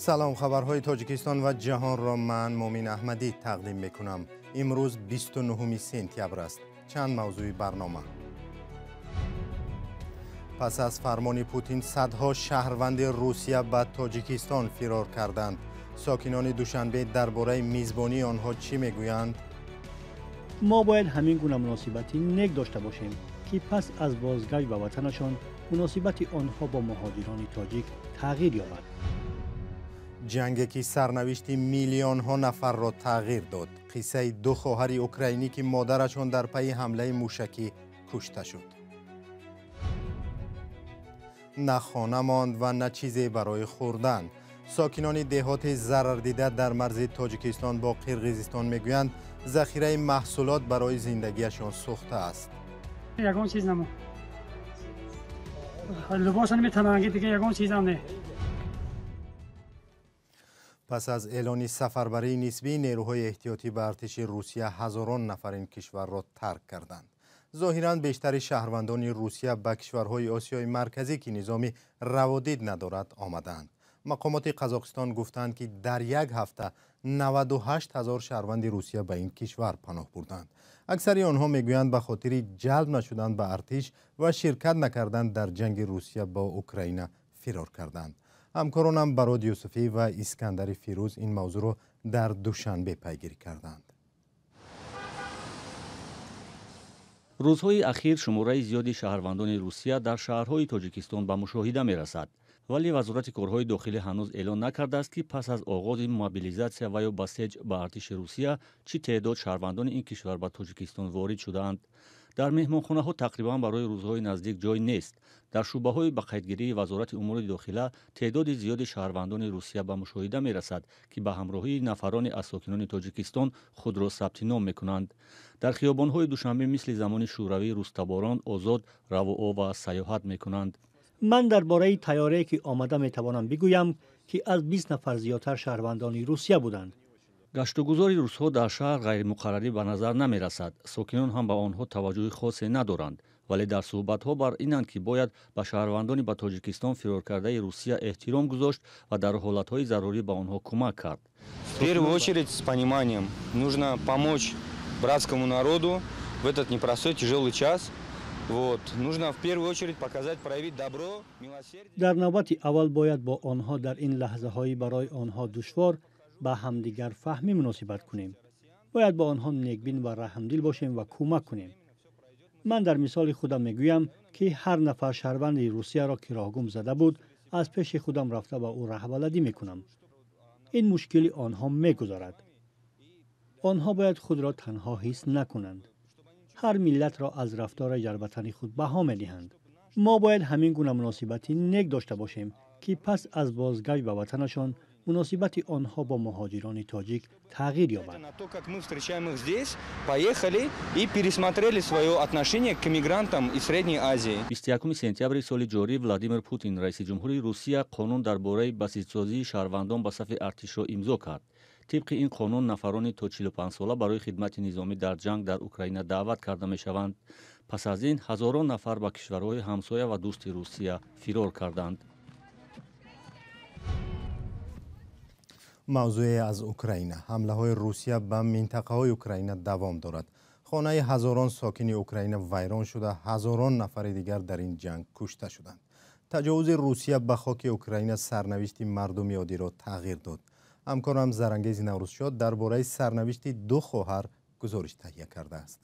Салом, хабарҳои Тоҷикистон ва ҷаҳонро ман Мумин Аҳмадӣ тақдим мекунам. Имрӯз 29 сентябр аст. Чанд мавзӯи барнома. Пас аз фармони Путин садҳо шаҳрванди Русия ба Тоҷикистон фирор карданд. Сокинони Душанбе дар бораи мизбонии онҳо чӣ мегӯянд? Мо бояд ҳамин гуна муносибати нек дошта бошем, ки пас аз бозгашт ба ватанашон муносибати онҳо бо муҳоҷирони тоҷик тағйир ёбад. Ҷанге ки сарнавишти миллионҳо нафарро тағйир дод. Қиссаи ду хоҳари украинӣ, ки модарашон дар пайи ҳамлаи мушакӣ кушта шуд. На хона монд ва на чизе барои хӯрдан. Сокинони деҳоти зарардида дар марзи Тоҷикистон бо Қирғизистон мегӯянд, захираи маҳсулот барои зиндагиашон сӯхтааст. Ягон чиз намо. Либоса наметавонанд, дига ягон чизам не. Пас аз эълони сафарбарии нисбии нерӯҳои эҳтиётӣ ба артиши Русия, ҳазорон нафар ин кишварро тарк карданд. Зоҳиран бештари шаҳрвандони Русия ба кишварҳои Осиёи Марказӣ, ки низоми раводид надорад, омадаанд. Мақомоти Қазоқистон гуфтанд, ки дар як ҳафта 98 ҳазор шаҳрванди Русия ба ин кишвар паноҳ бурданд. Аксари онҳо мегӯянд, ба хотири ҷалб нашудан ба артиш ва ширкат накардан дар ҷанги Русия бо Украина фирор карданд. Ҳамкоронам Барод Юсуфӣ ва Искандари Фирӯз ин мавзӯъро дар Душанбе пайгирӣ карданд. Рӯзҳои ахир шумораи зиёди шаҳрвандони Русия дар шаҳрҳои Тоҷикистон ба мушоҳида мерасад. Вале Вазорати корҳои дохилӣ ҳанӯз эълон накардааст, ки пас аз оғози мобилизатсия ва ё басеҷ ба артиши Русия чӣ теъдод шаҳрвандони ин кишвар ба Тоҷикистон ворид шудаанд. Дар меҳмонхонаҳо тақрибан барои рӯзҳои наздик ҷой нест. Дар шӯъбаҳои ба қайдгирии Вазорати умури дохила теъдоди зиёди шаҳрвандони Русия ба мушоҳида мерасад, ки ба ҳамроҳии нафароне аз сокинони Тоҷикистон худро сабти ном мекунанд. Дар хиёбонҳои Душанбе мисли замони Шӯравӣ рустаборон озод равуо ва сайёҳат мекунанд. Ман дар бораи тайёрае, ки омада, метавонам бигӯям, ки аз 20 нафар зиёдтар шаҳрвандони Русия буданд. Гаштугузори русҳо дар шаҳр ғайримуқаррарӣ ба назар намерасад. Сокинон ҳам ба онҳо таваҷҷӯҳи хосе надоранд, вале дар суҳбатҳо бар инанд, ки бояд ба шаҳрвандони ба Тоҷикистон фироркардаи Русия эҳтиром гузошт ва дар ҳолатҳои зарурӣ ба онҳо кӯмак кард. В первую очередь с пониманием нужно помочь братскому народу в этот непростой, тяжелый час. Вот. Нужно в первую очередь показать, проявить добро, милосердие. Дар навбати аввал бояд бо онҳо дар ин лаҳзаҳои барои онҳо душвор ба ҳамдигарфаҳмӣ муносибат кунем. Бояд бо онҳо некбин ва раҳмдил бошем ва кӯмак кунем. Ман дар мисоли худам мегӯям, ки ҳар нафар шаҳрванди Русияро, ки роҳгум зада буд, аз пеши худам рафта ба ӯ раҳбаладӣ мекунам. Ин мушкили онҳо мегузарад. Онҳо бояд худро танҳо ҳис накунанд. Ҳар миллатро аз рафтори ҷарбатани худ баҳо медиҳанд. Мо бояд ҳамин гуна муносибати нек дошта бошем, ки пас аз бозгашт ба ватанашон муносибати онҳо бо муҳоҷирони тоҷик тағйир ёбад. На то, как мы встречаем их здесь, поехали и пересмотрели свое отношение к мигрантам из Средней Азии. 21 сентябри соли ҷорӣ Владимир Путин, раиси ҷумҳури Русия, қонун дар бораи басиҷсозии шаҳрвандон ба сафи артишро имзо кард. Тибқи ин қонун нафарони то 45 сола барои хидмати низомӣ дар ҷанг дар Украина даъват карда мешаванд. Пас аз ин ҳазорон нафар ба кишварҳои ҳамсоя ва дӯсти Русия фирор карданд. Мавзӯе аз Украина. Ҳамлаҳои Русия ба минтақаҳои Украина давом дорад. Хонаи ҳазорон сокини Украина вайрон шуда, ҳазорон нафари дигар дар ин ҷанг кушта шуданд. Таҷовузи Русия ба хоки Украина сарнавишти мардуми оддиро тағйир дод. Ҳамкорам Зарангези Наврӯзшод дар бораи сарнавишти ду хоҳар гузориш таҳия кардааст.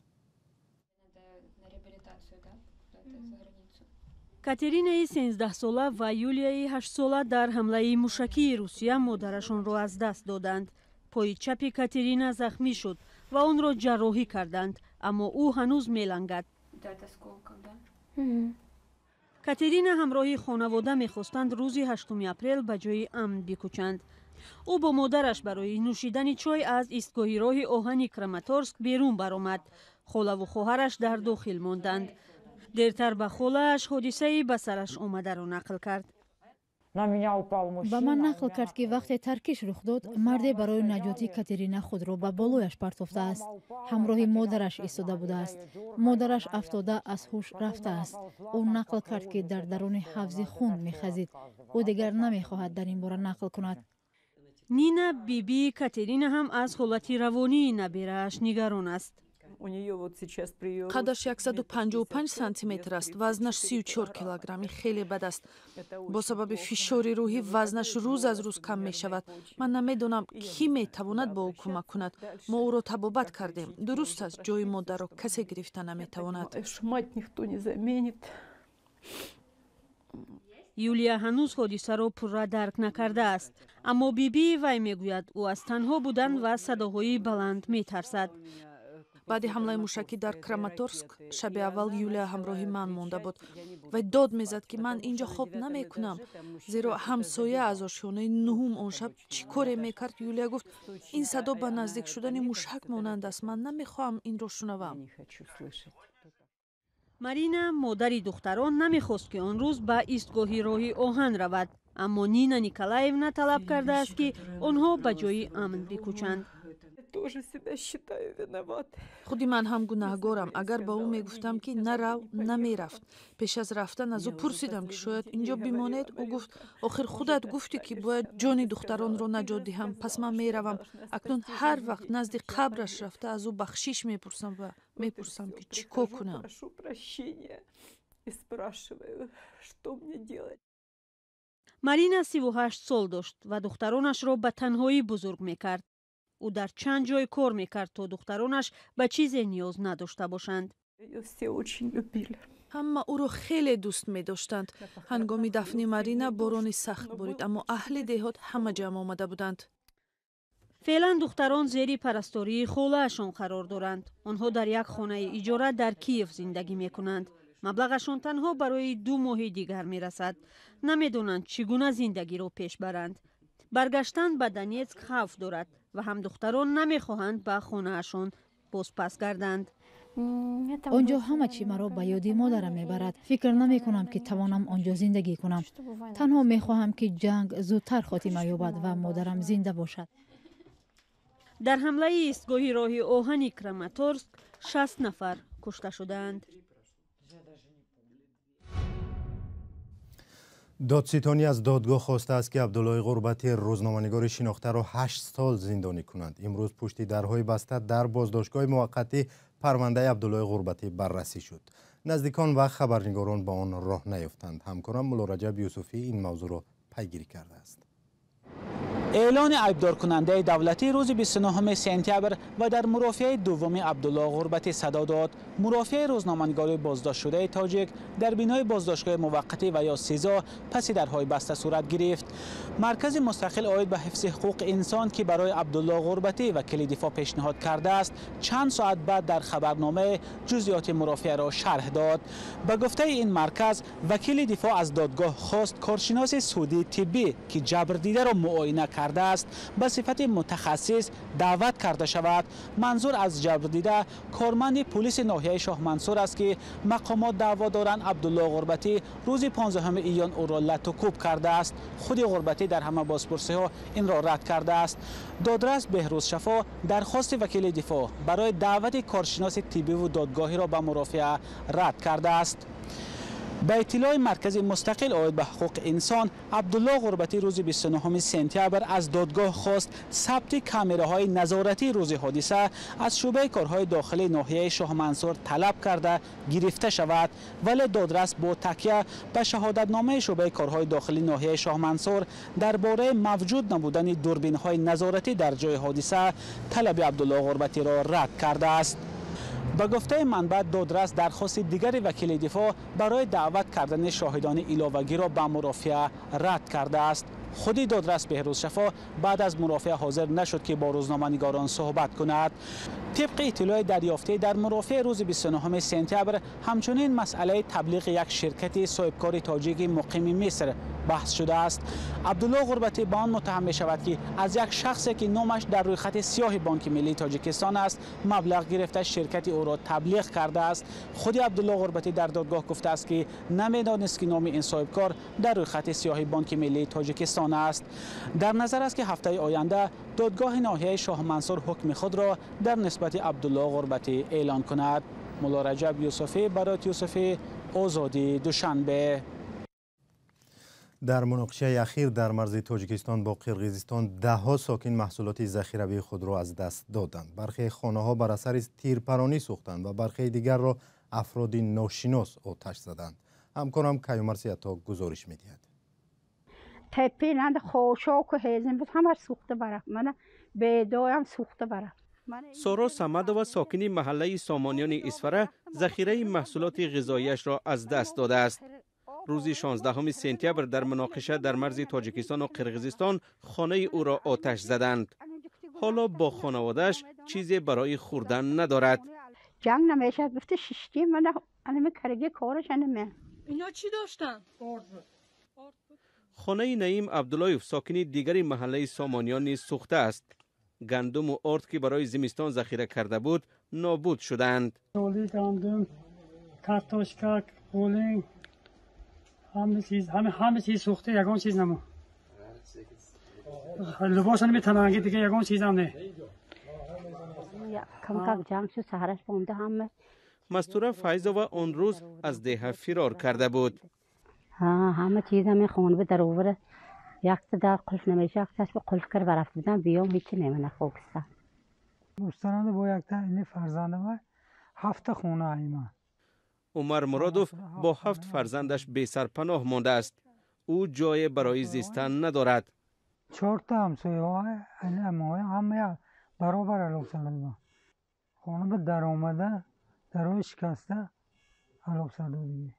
Катеринаи 13сола ва Юлияи 8сола дар ҳамлаи мушакии Русия модарашонро аз даст доданд. Пои чапи Катерина захмӣ шуд ва онро ҷарроҳӣ карданд, аммо ӯ ҳанӯз мелангад. Катерина ҳамроҳи хонавода мехостанд рӯзи 8 апрел ба ҷои амн бикӯчанд. Ӯ бо модараш барои нӯшидани чой аз истгоҳи роҳи оҳани Краматорск берун баромад. Холаву хоҳараш дар дохил монданд. Дертар ба холааш ҳодисаи ба сараш омадаро нақл кард. Ба ман нақл кард, ки вақте таркиш рух дод, марде барои наҷоти Катерина худро ба болояш партофтааст. Ҳамроҳи модараш истода будааст. Модараш афтода, аз ҳуш рафтааст. Ӯ нақл кард, ки дар даруни ҳавзи хун мехазид. Ӯ дигар намехоҳад дар ин бора нақл кунад. Нина, бибии Катерина, ҳам аз ҳолати равонии набирааш нигарон аст. Қадаш 155 сантиметр аст, вазнаш 34 килограмм. Ин хеле бад аст. Бо сабаби фишори рӯҳӣ вазнаш рӯз аз рӯз кам мешавад. Ман намедонам, кӣ метавонад бо ӯ кӯмак кунад. Мо ӯро табобат кардем. Дуруст аст, ҷои модарро касе гирифта наметавонад. Юлия ҳанӯз ҳодисаро пурра дарк накардааст, аммо бибии вай мегӯяд, ӯ аз танҳо будан ва садоҳои баланд метарсад. Баъди ҳамлаи мушакӣ дар Краматорск шаби аввал Юлия ҳамроҳи ман монда буд. Вай дод мезад, ки ман инҷо хоб намекунам, зеро ҳамсоя аз ошёнаи нуҳум он шаб чӣ коре мекард. Юлия гуфт, ин садо ба наздик шудани мушак монанд аст, ман намехоҳам инро шунавам. Марина, модари духтарон, намехост, ки он рӯз ба истгоҳи роҳи оҳан равад, аммо Нина Николаевна талаб кардааст, ки онҳо ба ҷои амн бикӯчанд. Худи ман ҳам гунаҳгорам. Агар ба ӯ мегуфтам, ки нарав, намерафт. Пеш аз рафтан аз ӯ пурсидам, ки шояд инҷо бимонед. Ӯ гуфт, охир худат гуфтӣ, ки бояд ҷони духтаронро наҷот диҳам, пас ман меравам. Акнун ҳар вақт назди қабраш рафта, аз ӯ бахшиш мепурсам ва мепурсам, ки чӣ кор кунам. Марина 38 сол дошт ва духтаронашро ба танҳоӣ бузург мекард. Ӯ дар чанд ҷой кор мекард, то духтаронаш ба чизе ниёз надошта бошанд. Ҳама ӯро хеле дӯст медоштанд. Ҳангоми дафни Марина борони сахт борид, аммо аҳли деҳот ҳама ҷамъ омада буданд. Феълан духтарон зери парастории холаашон қарор доранд. Онҳо дар як хонаи иҷора дар Киев зиндагӣ мекунанд. Маблағашон танҳо барои 2 моҳи дигар мерасад. Намедонанд, чӣ гуна зиндагиро пеш баранд. Баргаштан ба Донетск хавф дорад ва ҳам духтарон намехоҳанд ба хонаашон бозпас гарданд. Он ҷо ҳама чӣ маро ба ёди модарам мебарад. Фикр намекунам, ки тавонам он ҷо зиндагӣ кунам. Танҳо мехоҳам, ки ҷанг зудтар хотима ёбад ва модарам зинда бошад. Дар ҳамлаи истгоҳи роҳи оҳани Краматорск 60 нафар кушта шудаанд. Додситонӣ аз додгоҳ хостааст, ки Абдуллои Ғурбатӣ, рӯзноманигори шинохтаро, 8 сол зиндонӣ кунанд. Имрӯз пушти дарҳои баста дар боздоштгоҳи муваққатӣ парвандаи Абдуллои Ғурбатӣ баррасӣ шуд. Наздикон ва хабарнигорон ба он роҳ наёфтанд. Ҳамкорам Муллораҷаб Юсуфӣ ин мавзӯъро пайгирӣ кардааст. Эълони айбдоркунандаи давлатӣ рӯзи 29 сентябр ва дар мурофиаи дуввуми Абдулло Ғурбатӣ садо дод. Мурофиаи рӯзноманигори боздоштшудаи тоҷик дар бинои боздоштгоҳи муваққатӣ ва ё СИЗО паси дарҳои баста сурат гирифт. Маркази мустақил оид ба ҳифзи ҳуқуқи инсон, ки барои Абдулло Ғурбатӣ вакили дифоъ пешниҳод кардааст, чанд соат баъд дар хабарномаи ҷузъиёти мурофиаро шарҳ дод. Ба гуфтаи ин марказ, вакили дифоъ аз додгоҳ хост коршиноси судии тиббӣ, ки ҷабрдидаро муоина кардааст, ба сифати мутахассис даъват карда шавад. Манзур аз ҷабрдида корманди пулиси ноҳияи Шоҳмансур аст, ки мақомот даъво доранд Абдулло Ғурбатӣ рӯзи 15 июн ӯро латукӯб кардааст. Худи Ғурбатӣ дар ҳама бозпурсиҳо инро рад кардааст. Додрас Беҳрӯз Шафо дархости вакили дифоъ барои даъвати коршиноси тиббиву додгоҳиро ба мурофиа рад кардааст. Ба иттилои маркази мустақил оид ба ҳуқуқи инсон, Абдулло Ғурбатӣ рӯзи 29 сентябр аз додгоҳ хост сабти камераҳои назоратии рӯзи ҳодиса аз шӯъбаи корҳои дохилии ноҳияи Шоҳмансур талаб карда гирифта шавад, вале додрас бо такя ба шаҳодатномаи шӯъбаи корҳои дохилии ноҳияи Шоҳмансур дар бораи мавҷуд набудани дурбинҳои назоратӣ дар ҷои ҳодиса талаби Абдулло Ғурбатиро рад кардааст. Ба гуфтаи манбаъ, додрас дархости дигари вакили дифоъ барои даъват кардани шоҳидони иловагиро ба мурофиа рад кардааст. Худи додрас Беҳрӯз Шафо баъд аз мурофиа ҳозир нашуд, ки бо рӯзноманигорон суҳбат кунад. Тибқи иттилои дарёфтӣ дар мурофиаи рӯзи 29 сентябр ҳамчунин масъалаи таблиғи як ширкати соҳибкори тоҷики муқими Миср баҳс шудааст. Абдулло Ғурбатӣ ба он муттаҳам мешавад, ки аз як шахсе, ки номаш дар рӯйхати сиёҳи Бонки Миллии Тоҷикистон аст, маблағ гирифта ширкати ӯро таблиғ кардааст. Худи Абдулло Ғурбатӣ дар додгоҳ гуфтааст, ки намедонист, ки номи ин соҳибкор дар рӯйхати сиёҳи Бонки Миллии Тоҷикистон аст. Дар назар аст, ки ҳафтаи оянда додгоҳи ноҳияи Шоҳмансур ҳукми худро дар нисбати Абдулло Ғурбатӣ эълон кунад. Муллораҷаб Юсуфӣ, Барот Юсуфӣ, Озодӣ, Душанбе. Дар муноқишаи ахир дар марзи Тоҷикистон бо Қирғизистон даҳҳо сокин маҳсулоти захиравии худро аз даст доданд. Бархе хонаҳо бар асари тирпаронӣ сӯхтанд ва бархеи дигарро афроди ношинос оташ заданд. Ҳамкорам Каюмар Сиято гузориш медиҳад. Тепинанд хошоку ҳезим буд, ҳамаш сӯхта барафт. Мана бедоям сӯхта барафт. Соро Самадова, сокини маҳаллаи Сомониёни Исфара, захираи маҳсулоти ғизоияшро аз даст додааст. Рӯзи 16 сентябр дар муноқиша дар марзи Тоҷикистону Қирғизистон хонаи ӯро оташ заданд. Ҳоло бо хонаводааш чизе барои хӯрдан надорад. Ҷанг намешад гуфта шиштим, мана анами карги кораш анаме. Ино чӣ доштанд? Хонаи Наим Абдуллоев, сокини дигари маҳаллаи Сомониён, низ сӯхтааст. Гандуму орд, ки барои зимистон захира карда буд, нобуд шудаанд. Гандум, картошка, ғулинг, ҳама чиз сӯхта, ягон чиз намонд. Либоса наметананги, дига ягон чизам не. Камкак ҷанг шуд, саҳараш бомда ҳама. Мастура Файзова он рӯз аз деҳа фирор карда буд. Ҳама чизам хона ба даровара, якта дар қулф намеша, якташ ба қулф кар барафт будам, биём ҳеч немана хокиста. Устанада бо якта ини фарзандама ҳафта хона айма. Умар Муродов бо 7 фарзандаш бесарпаноҳ мондааст. Ӯ ҷое барои зистан надорад. 4та ҳамсояҳо ҳама баробар алоқсадода. Хона ба даромада, дарои шикаста алоқсадодагӣ.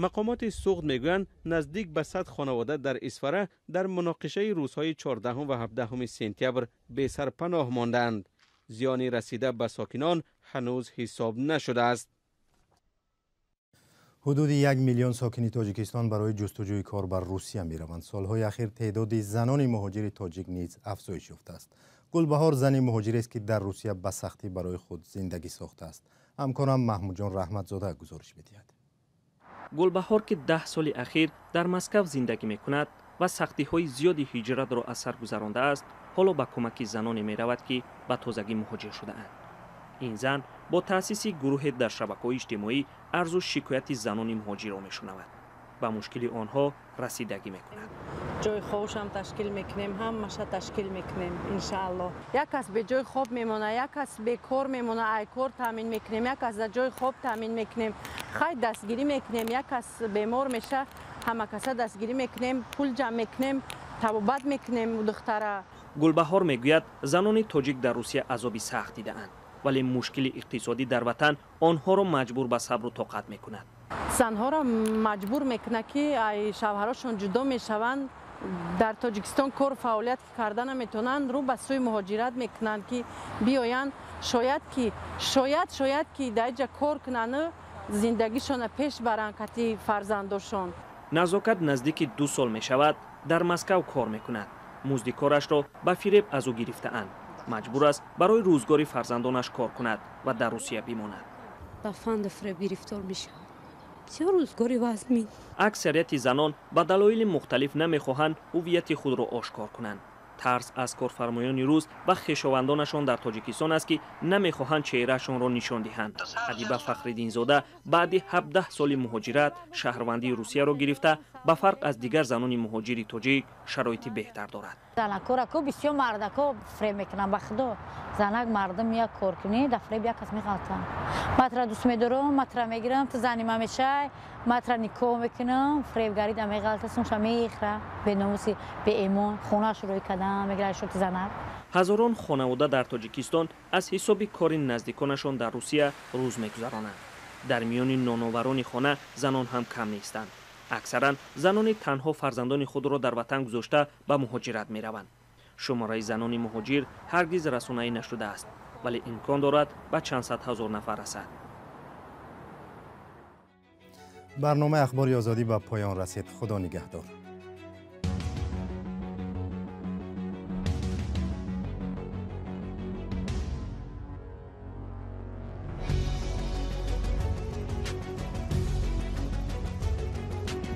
Мақомоти Суғд мегӯянд, наздик ба 100 хонавода дар Исфара дар муноқишаи рӯзҳои 14 ва 17 сентябр бесарпаноҳ мондаанд. Зиёни расида ба сокинон ҳанӯз ҳисоб нашудааст. Ҳудуди 1 миллион сокини Тоҷикистон барои ҷустуҷӯи кор бар Русия мераванд. Солҳои ахир теъдоди занони муҳоҷири тоҷик низ афзоиш ёфтааст. Гулбаҳор зани муҳоҷирест, ки дар Русия ба сахтӣ барои худ зиндагӣ сохтааст. Ҳамкорам Маҳмудҷон Раҳматзода гузориш медиҳад. Гулбаҳор, ки 10 соли ахир дар Москав зиндагӣ мекунад ва сахтиҳои зиёди ҳиҷратро аз сар гузарондааст, ҳоло ба кӯмаки заноне меравад, ки ба тозагӣ муҳоҷир шудаанд. Ин зан бо таъсиси гурӯҳе дар шабакаҳои иҷтимоӣ арзу шикояти занони муҳоҷирро мешунавад, ба мушкили онҳо расидагӣ мекунад. Ҷои хобшам ташкил мекунем, ҳамаша ташкил мекунем, иншааллоҳ. Як кас бе ҷои хоб мемона, як кас бекор мемона, ай кор таъмин мекунем, як кас дар ҷои хоб таъмин мекунем, хай дастгирӣ мекунем, як кас бемор меша, ҳама каса дастгирӣ мекунем, пул ҷамъ мекунем, табобат мекунем духтара. Гулбаҳор мегӯяд, занони тоҷик дар Русия азоби сахт дидаанд, вале мушкили иқтисодӣ дар ватан онҳоро маҷбур ба сабру тоқат мекунад. Занҳоро маҷбур мекунад, ки ай шавҳарошон ҷудо мешаванд, дар Тоҷикистон кор фаъолият карда наметавонанд, рӯ ба сӯи муҳоҷират мекунанд, ки биёянд, шояд ки дар ҷа кор кунанд, зиндагишонро пеш баранд кати фарзандошон. Назокат наздики 2 сол мешавад, дар Москав кор мекунад. Музди корашро ба фиреб аз ӯ гирифтаанд. Маҷбур аст барои рӯзгори фарзандонаш кор кунад ва дар Русия бимонад. Ба фанду фиреб гирифтор мешавад. Бисёр рӯзгори вазмин. Аксарияти занон ба далоили мухталиф намехоҳанд ҳуввияти худро ошкор кунанд. Тарс аз корфармоёни рус ва хешовандонашон дар Тоҷикистон аст, ки намехоҳанд чеҳраашонро нишон диҳанд. Адиба Фахриддинзода баъди 17 соли муҳоҷират шаҳрвандии Русияро гирифта, ба фарқ аз дигар занони муҳоҷири тоҷик шароити беҳтар дорад. Занакорако бисёр мардако фреб мекунанд, ба худо. Занак мардум як кор кунӣ, дар фреб як кас меғалтанд. Матра дӯст медорам, матра мегирам, ту зани ма мешай, матра никоҳ мекунам, фребгари да меғалта, сумша мехра, беномуси, беэмон, хонааш рӯй кардам, мегирад шоти занак. Ҳазорон хонавода дар Тоҷикистон аз ҳисоби кори наздиконашон дар Русия рӯз мегузаронанд. Дар миёни ноноварони хона занон ҳам кам нестанд. Аксаран занони танҳо фарзандони худро дар ватан гузошта ба муҳоҷират мераванд. Шумораи занони муҳоҷир ҳаргиз расонаӣ нашудааст, вале имкон дорад ба чанд сад ҳазор нафар расад. Барномаи Ахбори Озодӣ ба поён расид. Худо нигаҳдор.